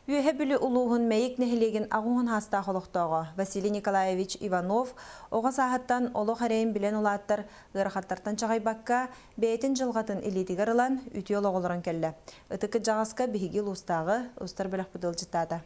Үөһэ Бүлүү улууһун Мэйик нэһилиэгин аҕыс уон саастаах олохтооҕо Василий Николаевич Иванов оҕо сааһыттан олох эрэйин билэн улааттар, ыарахаттартан чаҕыйбакка, бэйэтин дьылҕатын илиитигэр ылан, үтүө олоҕу олорон кэллэ. Ытык кырдьаҕаска биһиги улуустааҕы устар бөлөхпүт ыалдьыттаата.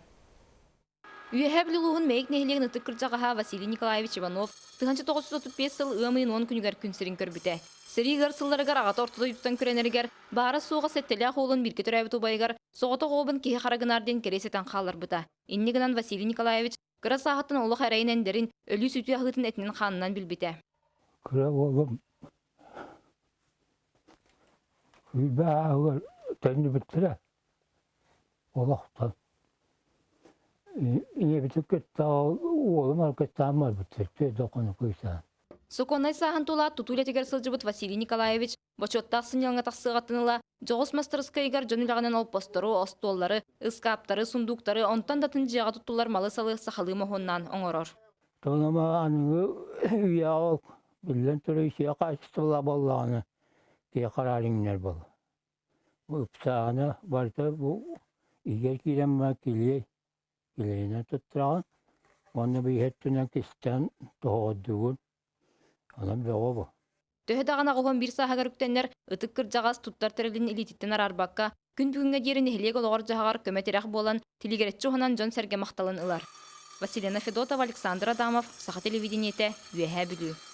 Үөһээ Бүлүү улууһун Мэйик нэһилиэгин ытык кырдьаҕаһа Василий Николаевич Иванов 1935 сыл ыам ыйын 10 күнүгэр күн сирин көрбүтэ. Сэрии ыар сылларыгар аҕата орто дойдуттан күрэнэригэр баара-суоҕа сэттэлээх уолун бииргэ төрөөбүт убайыгар соҕотох оҕобун киһи хара гынаар диэн кэриэс этэн хаалларбыта. Инньэ гынан Василий Николаевич кыра сааһыттан олох эрэйин эндэрин, өлүү-сүтүү аһыытын этинэн-хаанынан билбитэ. Кыра уолум күүрбэ ааһыгар төннүбүттэрэ олохтон. Ийэбитин кытта уолум кытта барбыттар түөрт хонук ыйсаан. Сокуоннай сааһын тулаат тутуу үлэтигэр сылдьыбыт Василий Николаевич бочуоттаах сынньалаҥҥа тахсыаҕыттан ыла дьоҕус мастарыскыайыгар дьон үлэҕинэн олоппостору, остуоллары, ыскааптары, сундууктары, онтон да атын дьиэҕэ туттуллар малы-салы сахалыы моһуоннаан оҥорор. Тономо аныгы үйэҕэ ол биллэн турар үчүгэй хаачыстыбалаах буоллаҕына киһи хараары иҥнэр буолла. Ыпсаана барыта бу иһигэр киирэн баран килиэй, килиэйинэн туттараҕын уонна бу иһэ өттүнэн кистээн тоһоҕордуугун, онон бөҕө бу. Төһө даҕаны 81 сааһыгар үктэннэр, ытык кырдьаҕас туттар тэрилин илиититтэн араарбакка, күн бүгүҥҥэ диэри нэһилиэк олоҕор-дьаһаҕар көмө-тирэх буолан, тилигирэччи уһанан дьон-сэргэ махталын ылар. Василина Федотова, Александр Адамов, Саха телевидениетэ, Үөһээ Бүлүү.